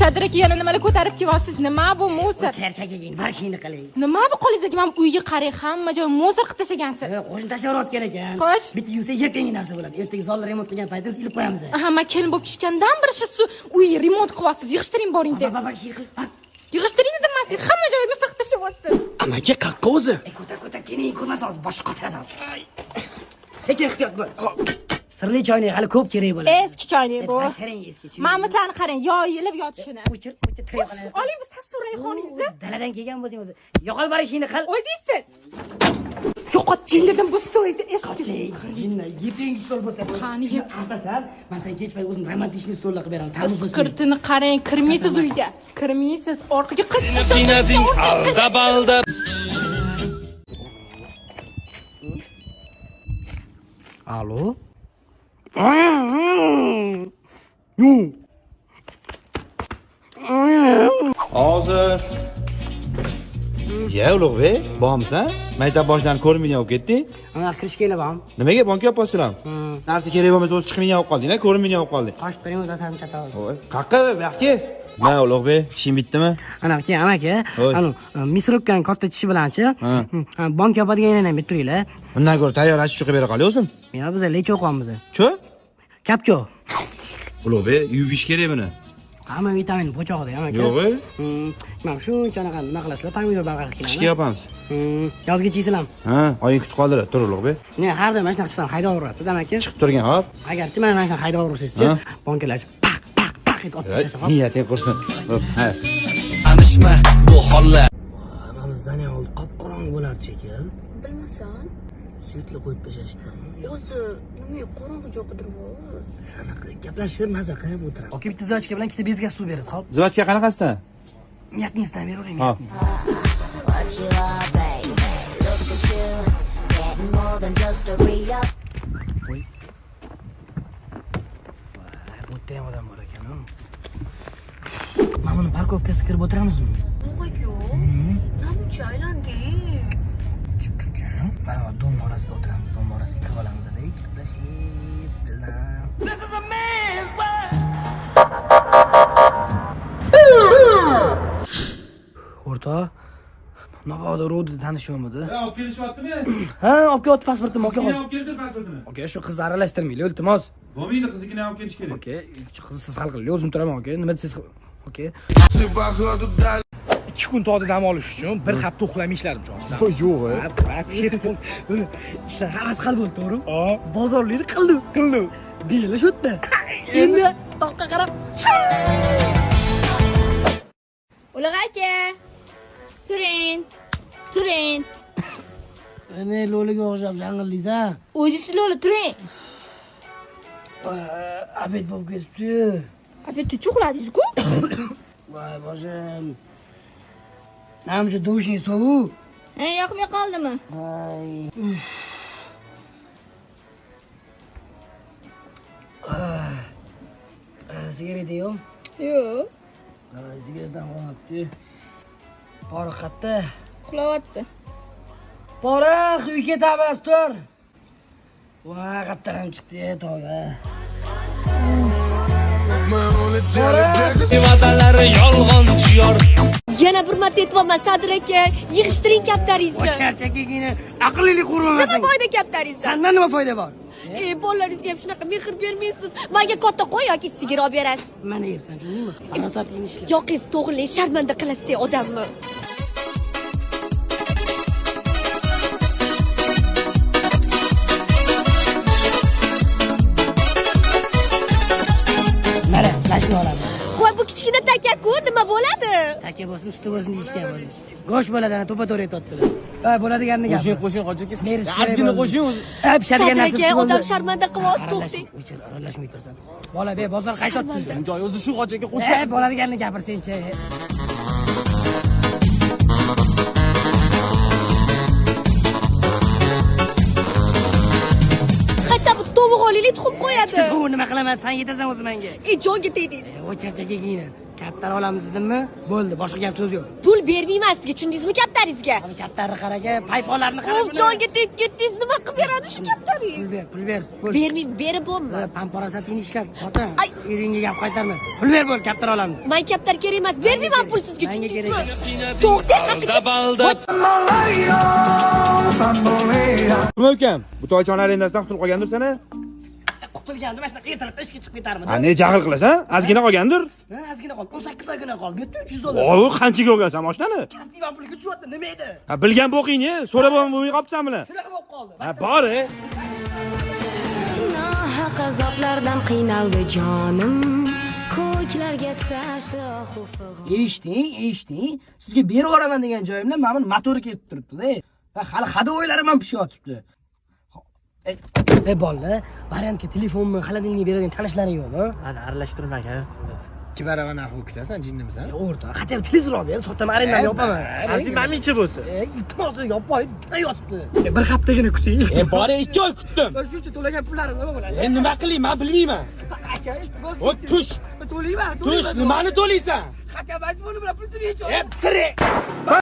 Sadr aka, yana nimalar ko'tarib kelyapsiz? Nima bu мусор? Charchaging, barishingni qiling. Nima bu qo'lingizdagi? Mana bu uyga qarang, hamma joy мусор qilib tashlagansiz. Qo'shni tashlayotgan ekan. Xo'sh. Bitta yuvsa yep-yangi narsa bo'ladi. Ertaga zalni remont qilgan paytimiz ilib qo'yamiz. Aha, man kelin bo'lib tushgandan beri shu uy remont qilyapsiz. Yig'ishtiring, boring tez. Bor, bor, qil. Bor. Yig'ishtiring dedim man sizga. Hamma joy мусор qilib tashlayapsiz. Amaki, qaqqa o'zi? Ko'tar, ko'tar, keling, ko'rmasa hozir boshi qotiradi hozir. Sekin, ehtiyot bo'l. Sirli choynak hali ko'p kerak bo'ladi. Eski choynak bu. Basharing eski choynak. Mamutlarni qarang, yoyilib yotishini. O'chir, o'chir, tirik qoladi. Oling bu sassiq rayhoningizni. Daladan kelgan bo'lsang o'zi. Yo'qol, barishingni qil. O'zingizsiz. Yo'qotching dedim bu stolingizni eski. Qoching, jinni, yep-yangi stol bo'lsa. Qani yep? Antasan, man sen kech payt o'zim романтичный stollar qilib beraman. Tarvuz bo'lsin. Isqirtini qarang, kirmaysiz uyga. Kirmaysiz, orqaga qaytib. Qiynading alda balda. Alo? Hozir. Ya, Ulug'bek, bormisan? Maktab boshlarini ko'rmaydigan bo'lib ketding. Ana kirish kerak bom. Nimaga banka yopasizlar? Narsa kerak bo'lmasa o'zi chiqmaydigan bo'lib qolding, ko'rinmaydigan bo'lib qolding. Qochib bering o'zi asalim chatoq. Voy, qaqqa bu yoqqa. Ma, Ulug'bek, ishing bitdimi? Ana keyin amaki, Voy. anu misrupkani katta tishi bilanchi, bank yopadigan ham bitib turinglar. Undan ko'ra tayyor ash qilib bera qol o'zim. Yo, biz lecho o'qiyapmiz. Chu? Kapcho. Ulug'bek, yuvish kerak buni. Hamma vitamin po'chog'ida amaki. Yo'q, e? Mana shuncha anaqa nima qilasizlar? Pomidor barqaror keladi. Qishga yopamiz. Yozgacha yeysizlarmi? Ha, oying kutib qoldilar. Tur, Ulug'bek. Ne, har doim mana shunaqa chiqsam haydayverasiz amaki. Chiqib turgan, hop. Agarchi mana shunaqa haydayversangiz-chi, Ha? bankalar paq paq paq etib otib tashlasa, hop. Niyating qursin. Hop, ha. Tanishma bu hollar. Hammamizdan ham oldin qop-qorong'i bo'lardi shekil. Bilmasam. Svetli qo'yib tashlashdi. O'zi nimaga qorong'i joy qidiryapsiz? Anaqa gaplashib maza qilib o'tiramiz. Aka, bitta zachka bilan ikkita bezga suv berasiz, hop. Zivachka qanaqasidan? Yatmisidan beravering. Hop. What you are, baby. Look at you, getting more than just a re-up. Voy, bu yerda ham odam bor ekan. Mana buni parkovkasiga kirib o'tiramizmi? Yo'q aka. Namuncha aylandik. Kim turgan? Mana bu dom orasida o'tiramiz, dom orasiga kirib olamiz, gaplashib, dildan. This is a man's world. O'rtoq, mabodo Rodi tanishyapmidi? Olib kelishyaptimi? Ha, olib kelyapti pasportimni, aka. Olib keldir pasportini. Aka, shu qizni aralashtirmanglar, iltimos. Bo'lmaydi, qiznikini olib kelish kerak. Aka, shu qizni siz hal qiling, o'zim turaman, aka. Nima desangiz, aka. 2 kun tog'da dam olish uchun bir hafta uxlamay ishladim chog'da. Yo'q, Ishlar hammasi hal bo'ldi, to'g'rimi? Bozorlikni qildim, qildim. Bela shu yerda. Endi toqqa qarab Ulug' aka. Turing. Turing. Ne, lo'liga o'xshab shang'illaysan? O'zingiz lo'li, turing. Обед bo'lib ketibdi. Обед da uxladingiz-ku. Voy boshim. Namcha dushing sovuq. E, yoqmay qoldimi? Ay. Sigareta yo'q? Yo'q. Sigaretam qolmabdi. Porox qayerda? Uxlayapti. Porox, uyga ketamiz, tur. Voy, qayerdan ham chiqdi, tavba. Va'dalari yolg'onchi yor. Yana bir marta aytyapman, Sadr aka, yig'ishtiring kaptaringizni. Charchakigini aqllilik qurolmasang. Nima foyda kaptaringizdan? Sandan nima foyda bor? E, bolalaringizga ham shunaqa mehr bermaysiz. Menga katta qo'y yoki sigir olib berasiz. Mana yebsan, tushundingmi? Farosatli ishlar. Yoqingiz to'g'rilang, sharmanda qilasiz odamni. Mana, mana shuni olaman. Voy, bu kichkina taka-ku, nima bo'ladi? Taka bo'lsin, suti bo'lsin deyishgan bo'ldi. Go'sht bo'ladi, ana to'pa-to'g'ri aytyaptilar. Ha, bo'ladiganini gapir. Qo'shing, qo'shing, hoji aka. Berish kerak Ozgina bo'ldi. qo'shing o'zi. Ha, pishadigan Sadr narsa aka, bo'ldi. odam sharmanda qilyapsiz, to'xtang. O'chir, aralashmay tursan. Bola, be, bozor qaytyapti. Joyi o'zi shu, hoji aka, qo'shing. E, bo'ladiganini gapirsangchi. Hatto bu tovuq olaylik. Chiroyli tuxum qo'yadi. Tovuq nima qilaman, san yetasan o'zi menga. E, jonga tegdingiz. Voy, charchaga keyin kaptar olamiz dedimmi? Bo'ldi, boshqa gap so'z yo'q. Pul bermayman sizga, tushundingizmi kaptaringizga? Mana kaptarni qaraga, paypoqlarni qara. Uf, jonga tegib ketdingiz, nima qilib beradi shu kaptaringiz? Pul ber, pul ber. Pul. Bermayman, berib bo'lma. Pamporasatingni ishlat, xotin. Ay. Eringga gap qaytarma. Pul ber, bo'l, kaptar olamiz. Man kaptar kerak emas, bermayman pul sizga, Menga kerak. tushundingizmi? To'xtang, Alda balda. Nima ukam? Bu toychon arendasidan qutulib qolgandirsan a? Qutulgandim, mana shunaqa ertalabda ishga chiqib ketarmidim. Ha, ne jahl qilasan? Ozgina qolgandir. Ha, ozgina qoldi. 18 oygina qoldi. Bu yerda 300 dollar. Voy, qanchaga olgansan mashinani? Kaptiva puliga tushyapti, nima edi? Ha, bilgan bo'qingni, so'rab bo'lmay qolibsan bilan. Shunaqa bo'lib qoldi. Ha, bor. E. Nohaq azoblardan qiynaldi jonim. Ko'klarga tutashdi ohu fig'on. Eshiting, eshiting. Sizga berib yuboraman degan joyimda mana buni motori ketib turibdi-da. Va hali ходовой larim ham pishyotibdi. Ey bolalar, variantga telefonmi, холодильник beradigan tanishlaring yo'qmi? Mana aralashtirma aka. 2 baravar narx bo'lib ketasan, jinnimisan? E, o'rtoq, хотя бы televizor olib ber, sotaman, arendani yopaman. Qarzing maningchi bo'lsin. E, iltimos, yopib oling, yotibdi. E, bir haftagina kuting. E, bor, 2 oy kutdim. Shuncha to'lagan pullarim nima bo'ladi? E, nima qilay, men bilmayman. Aka, iltimos. O, tush. To'layman, Tush, nimani to'laysan? Хотя бы iPhone bilan pulni E, tirik.